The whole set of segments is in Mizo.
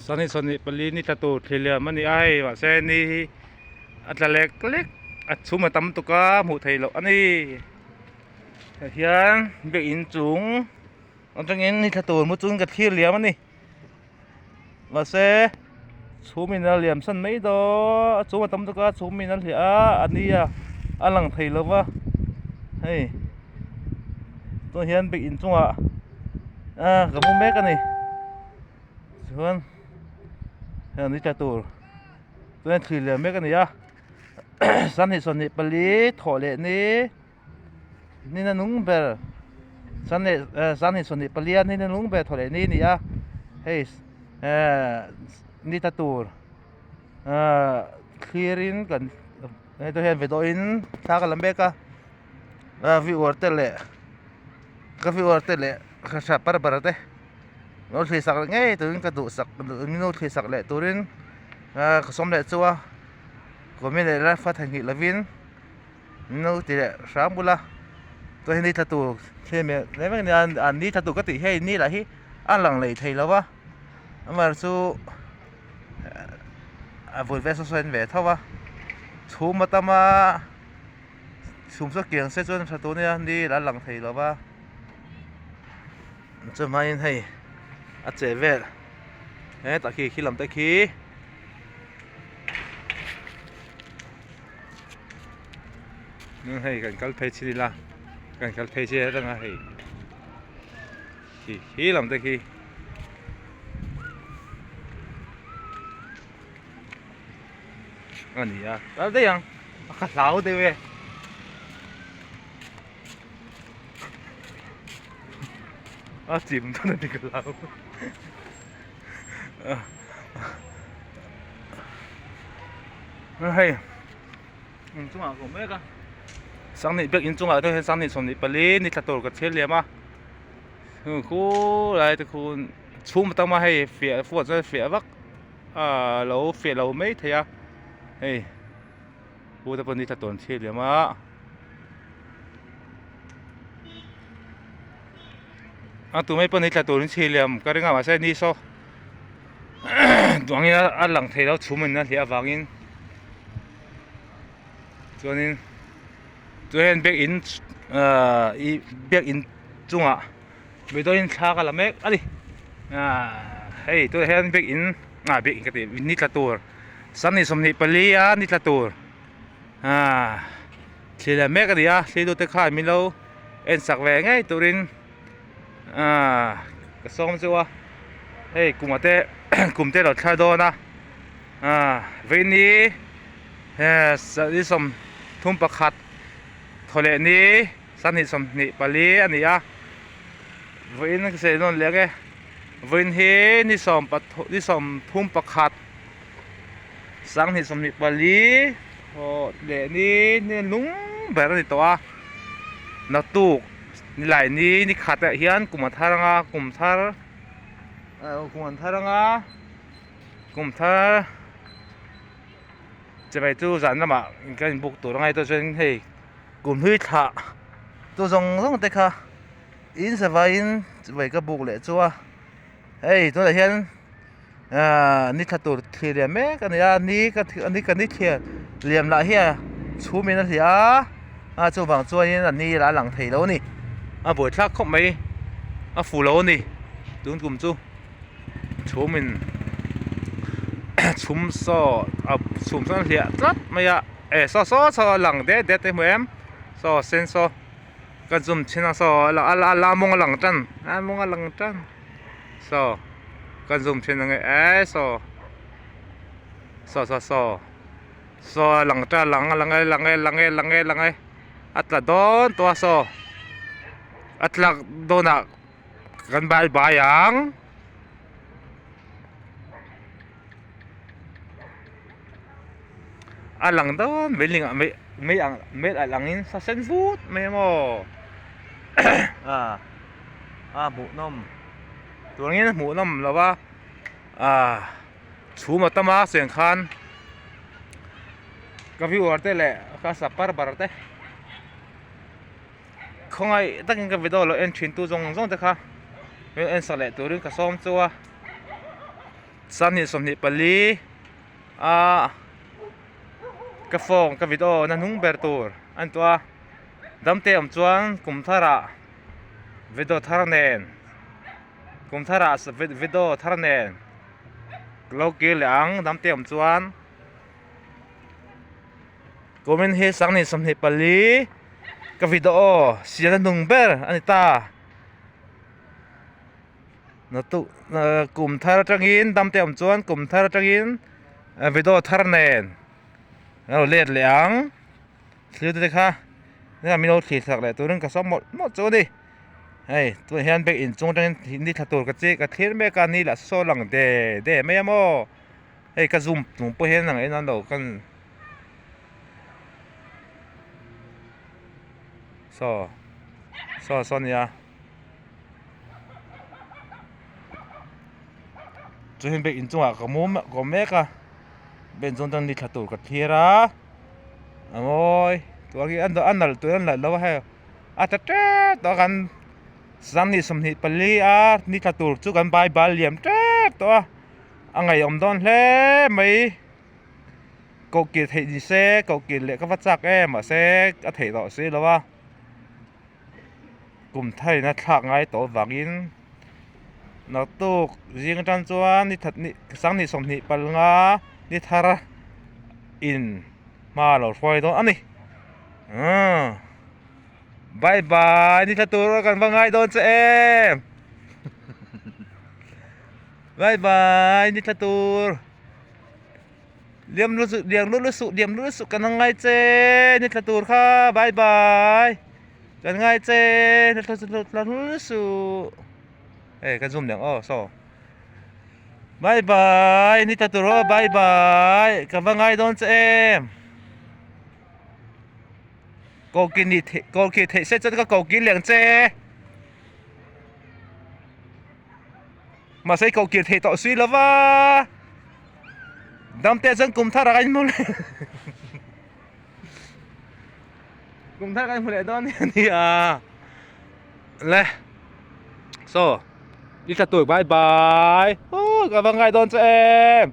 24 ni tla tur thli liam a ni a hei mahse ni hi a tla lek lek a chhum a tam tuk a hmuh theih loh a ni tah hian biakinn chung atangin ni tla tur mu chungin ka thlir liam a ni mahse chhum in a liam san mai dawn a chhum a tam tuk a chhum in a hliah a a ni a a lang thei lo va hei tunah hian biakinn chungah ah ka hmu mek a ni. Chuan heng ni tla tur chuan thli lian mek a ni a 24 thawh leh ni ni na nung ber 24 a ni na nung ber thawh leh ni a ni a hei ehh ni tla tur ahh thlir in kan hei te hian ve dawh in thla ka la mek a a viewer te leh ka viewer te leh ka hria par bar te. Lo thli sak leh ngei turin ka duh sak min lo thli sak leh turin ahh ka sawm leh chu a comment leh la fa theihnghilh lovin min lo ti leh hram bula chuan hei ni thla tur thil mek mek a nia an ni thla tur ka tih hian ni lah hi a lang leh thei lo va amaherawhchu a vun vel saw saw en ve tho a chhum a tam a chhum saw kiang se chuan tha tur a nia ni lah a lang thei lo va. Chuhmaiin hei a che vel hetah khi khi lam te khi hei kan kal phei chin ila kan kal phei chiah reng a hei khi khi lam te khi a ni a kal daih ang ka hlau deuh e. A chim dawn a ni ka hlau hei in chungah ka awm mek a sanghnih biak in chungah te hian sanghnih 24 ni thla tur ka chhiar liam a khulai te khu chhum atang a hei fiah phone chuan fiah vak a lo fiah lo mai thei a hei. Pu te pawh ni thla tawn chhiat liam a a tu mai pawh ni thla turin chhiat liam ka ring a mahse ni saw duh angin a lang thei lo chhum in a hliah avangin chuanin chu hian biakin ahh ih biakin chungah midawiin thla ka la mek a ni ahh hei tunah hian biakin ah biakin ka ti ni tla tur. 24 a ni tla tur ah thli leh mek a ni a thli dute khan min lo en sak ve ngei turin ah ka sawm chu a hei kum ah te kum te a lo thlar dawn a ah vaini 31 thaw leh ni 24 a ni a vawiin ka sawi nawn leh ang e. Vawiin hi ni sawm ni 31 2024 aw leh ni ni lung ber a ni tawh a naktuk nilai ni ni khat ah hian kum a thar anga kum thar kum an thar anga kum thar chibai chu zan lamah kan inbuk tur a ngai tawh chuan hei kum hlui thlah tu zawng zawng te kha. In zavaiin chibai ka buk leh chu a hei tunah hian ahh ni thla tur thlir liam mek a ni a ni ka ni ka ni thlir liam lah hi a chhum in a hliah a a chuvang chuanin a ni lah a lang thei lo a ni a buaithlak khawp mai a fu lo a ni tun kum chu chhum in chhum saw a chhum chuan a hliah tlat mai a eh saw saw saw a lang det det te hmu em saw sen saw. Ka zoom chhin a saw a la mawng a lang tan a mawng a lang tan saw ka zoom chhin ang e eh saw saw saw saw saw a lang tan lang lang e lang e lang e lang e lang e a tla dawn tawh a saw a tlak dawnah kan bye bye ang. A lang dawn building ah mai mai ang mai alh angin sa sen vut mai a maw ah a hmuhnawm tuangin a hmuhnawm lo va ah chhum a tam a cheng khan ka viewer te leh ka subscriber te khawngaih takin ka video lo en thin tu zawng zawng te kha min en sak leh turin ka sawm chu a. 24 a ka phone ka video na hnung ber tur a ni tawh a damte awm chuan kum tharah video thar nen kum tharah video thar nen ka lo kir leh ang damte awm chuan comment hi 24 ka video siamna hnung ber a ni ta. Naktuk kum thar atangin dam te awm chuan kum thar atangin video thar nen a lo let leh ang thil te kha min lo thlir chak leh turin ka sawm mawlh mawlh chu a ni hei tunah hian bank inchung atangin ni thla tur ka chi ka thlir mek a ni lah saw lang de de mai a maw hei ka zoom chung pawh hian ang en an lo kan saw saw saw a nia. Chuan bank inchungah ka mu ka awm mek a bank inchung atang ni thla tur ka thlir a a mawi tuar hi a nalh tur a nalh lo a hei a tla tep tawh a kan 24 a ni thla tur chu kan bai bal liam tep tawh a a ngaihawm dawn hle mai koh kir theih ni se koh kir leh ka va chak em mahse a theih tawh si lo a. Kum thaina thlak ngai tawh vangin naktuk zing atang chuan ni that ni 25 ni thar in hma lo hruai dawn a ni umm bye bye ni thla tur kan va ngai dawn che em bye bye ni thla tur. Liam lu suh liam lu suh liam lu suh kan ngai che ni thla tur kha bye bye kan ngai che ni thla thla lu suh hei ka zoom leh ang aw saw bye bye ni thla tur aw bye bye ka va ngai dawn che em koki ni theih koki theih se chuan ka koki leh ang che. Mahse koh kir theih tawh si lova damte chuan kum thar ah ka inhmu leh kum thar ka inhmu leh dawn a ni a le saw i tla tur bye bye aw ka va ngai dawn che em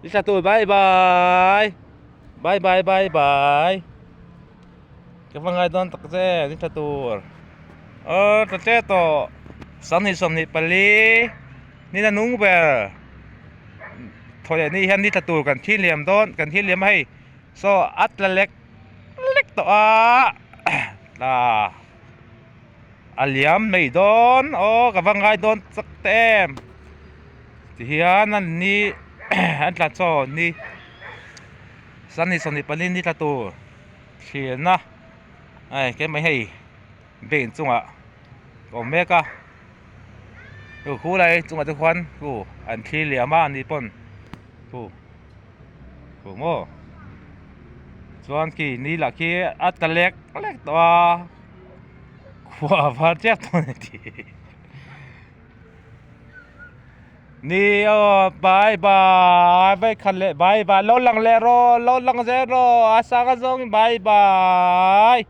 i tla tur bye bye bye bye bye bye. Ka va ngai dawn tak che ni tha tur aw tla tle tawh 24 ni na nung ber thaw leh ni hian ni tla tur kan thil liam dawn kan thil liam a hei saw a tla lek lek tawh a tla a liam mai dawn aw ka va ngai dawn chak te em tihian an ni an tla chaw ni 24 ni tla tur. Thlirna a engkim mai hei bank chungah a awm mek a chu khulai chungah te khuan chu an thlir liam a ani pawn chu chu maw chuan khi ni lah khi a tla lek lek tawh a khua a var chiah tawh a ni tih. Ni aw bye bye vai khat leh bye bye lo lang leh rawh lo lang zel rawh a sang a zawng in bye bye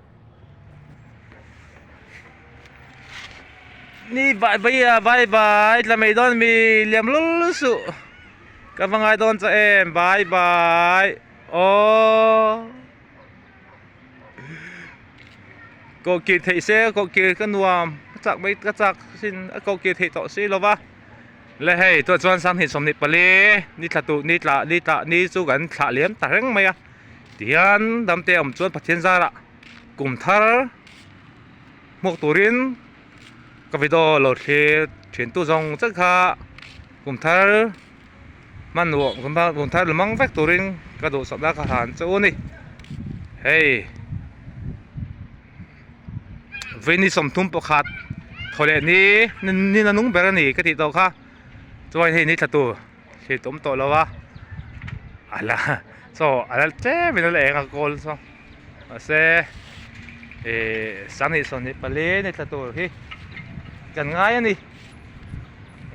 ni bye bye a bye bye tla mai dawn mi liam lul suh ka va ngai dawn che em bye bye aw Koh kir theih se koh kir ka nuam ka chak mai ka chak sin a koh kir theih tawh si lo va le hei tunah chuan 24 ni thla tur ni tla ni tla ni chu kan thlah liam ta reng mai a tihian damte awm chuan Pathian zarah kum thar hmuak turin ka video lo thlir thin tu zawng zawng kha kum thar hman ruah kum thar lumang vek turin ka duhsakna ka hlan chu a ni hei vawini 31 thaw leh ni ni na nung ber a ni ka tih tawh kha chuan hei ni thla tur thlir tawm tawh lo a ala chaw ala tlem in a la eng a kawl saw mahse ihh 24 ni thla tur hi kan ngai a ni.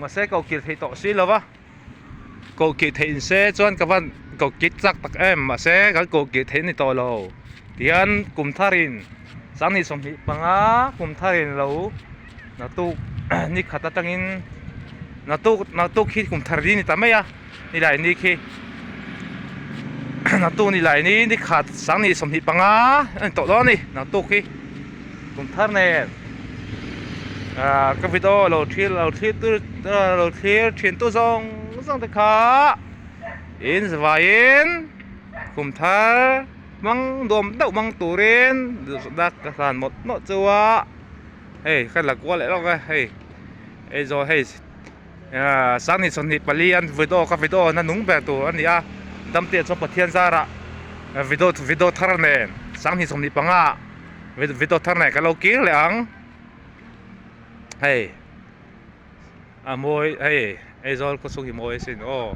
Mahse ko kir theih tawh si lo va, ko kir theih in se chuan ka van ko kir chak tak em mahse kan ko kir theih a ni tawh lo tihian kum thar in 25 kum thar in lo naktuk ni khat atangin. Naktuk naktuk khi kum thar ni ta mai a nilai ni khi naktuk nilai ni ni khat sanghnih 25 a ni tawh dawn a ni naktuk khi kum thar nen ah ka video lo thlir lo thlir tu lo thlir thin tu zawng zawng te kha in zavaiin kum thar hmang nuam deuh hmang turin duhsakna ka hlan mawlh mawlh chu a hei ka la kual leh lawk a hei Aizawl hei ahh sanghnih 24 an video ka video na nung ber tur a ni a damte chuan Pathian zarah video video thar nen sanghnih 25 video thar nen ka lo kir leh ang hei a mawi hei Aizawl khawchhung hi mawi asin aw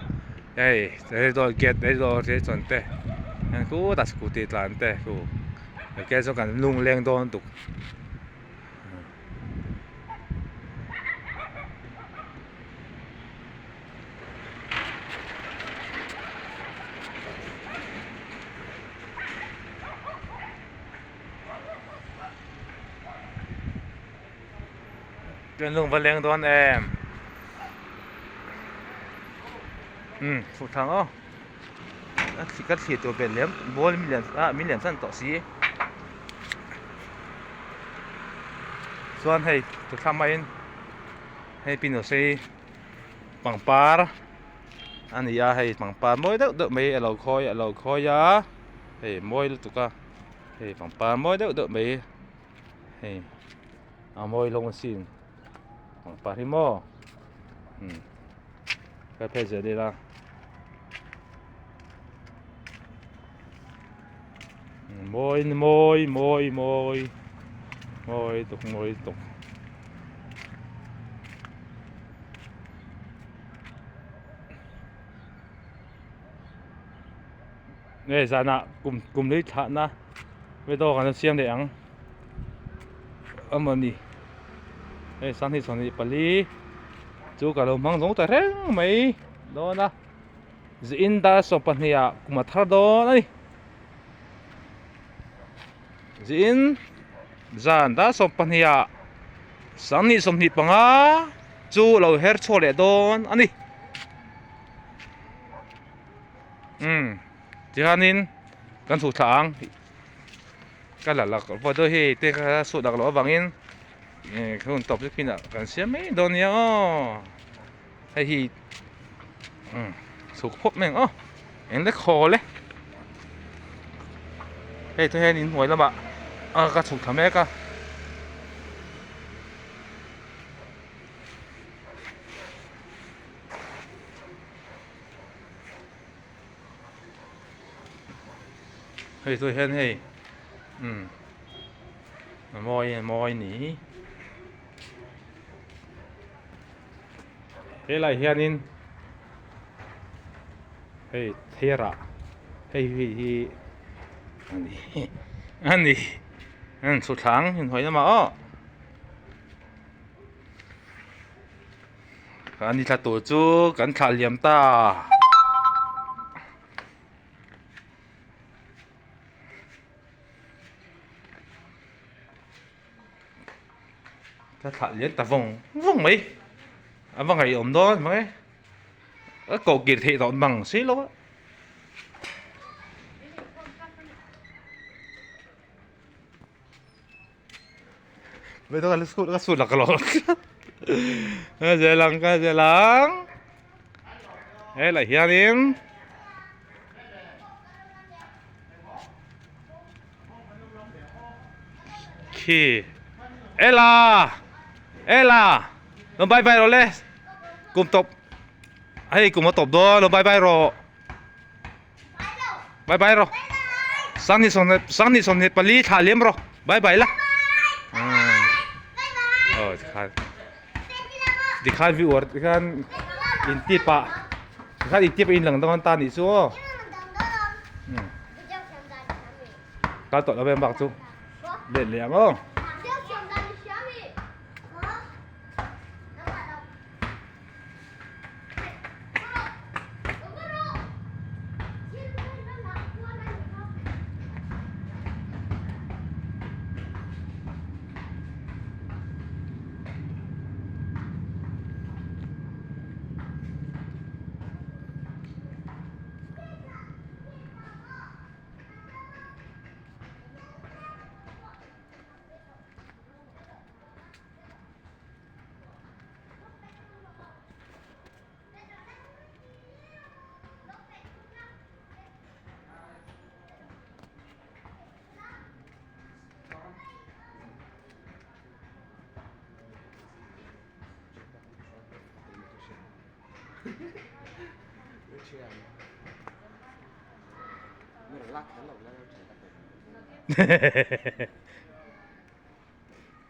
hei Aizawl gate Aizawl chuan te khutah scooty tlan te khu ke chuan kan lungleng dawn tuk. Chuan lung va leng dawn em umm chhuk thang aw ka thli tur ve lem ball mi lian ah mi lian san tawh si. Chuan hei tuthla maiin hei pin sei pangpar a ni a hei pangpar mawi deuh deuh mai a lo khawi a lo khawi a hei mawi lutuk a hei pangpar mawi deuh deuh mai hei a mawi hlawm asin pangpar hi maw umm ka phei zel ila. Mawi mawi mawi mawi mawi tuk mawi tuk nge zanah kum kum lei thlahna video kan la siam leh ang amawni hei sanghnih 24 chu ka lo hmang zawng ta reng mai dawn a. Zin dar 12 ah kum a thar dawn a ni. Zin zan dar 12 ah sanghnih 25 chu lo her chhuak leh dawn a ni. Umm tihianin kan chhuk thla ang ka la lak pawh hei te kha suh dak loh avangin hun tawp zet pinah kan siam mai dawn nia aw. Hei hi umm chhuk phawt mai ang aw eng le khawl e hei te hian inhnuai lamah a ka chhuk thla mek a. Hei chu hian hei umm a mawi a mawi a ni. Helai hianin hei thera hei hei hi a ni a ni an chhutthlang inhnuai lamah aw a ni thla tur chu kan thlah liam ta. Ka thlah lian ta vawng vawng mai a va ngaihawm dawn mang e a koh kir theih tawh mang si lo a. Ka zel ang ka zel ang helai hianin. Khi Ella Ella lo bye bye rawh le kum tawp hei kum a tawp dawn lo bye bye rawh bye bye rawh sanghnih sawmhnih sanghnih 24 thla liam rawh bye bye la aw tikhan tikhan viewer tikhan in tip ah tikhan in tip ah in lang dawn ta nih chu aw. Kal tawh lo em bak chu let leh ang aw.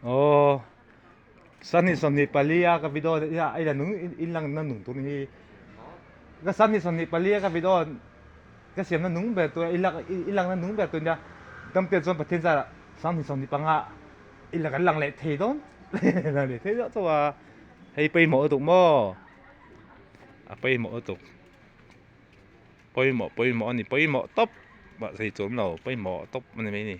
Aw sani 24 a ka video a ila nung in lang na nung tur hi ka sani 24 a ka video ka siam na nung ber tur i lang na nung ber tur nia dam pian chuan Pathian zarah sani 25 i la kan lang leh thei dawn lang leh thei dawn chauh a hei pawimawh lutuk maw a pawimawh lutuk pawimawh pawimawh a ni pawimawh tawp mahse chuan lo pawimawh tawp a ni mai a ni.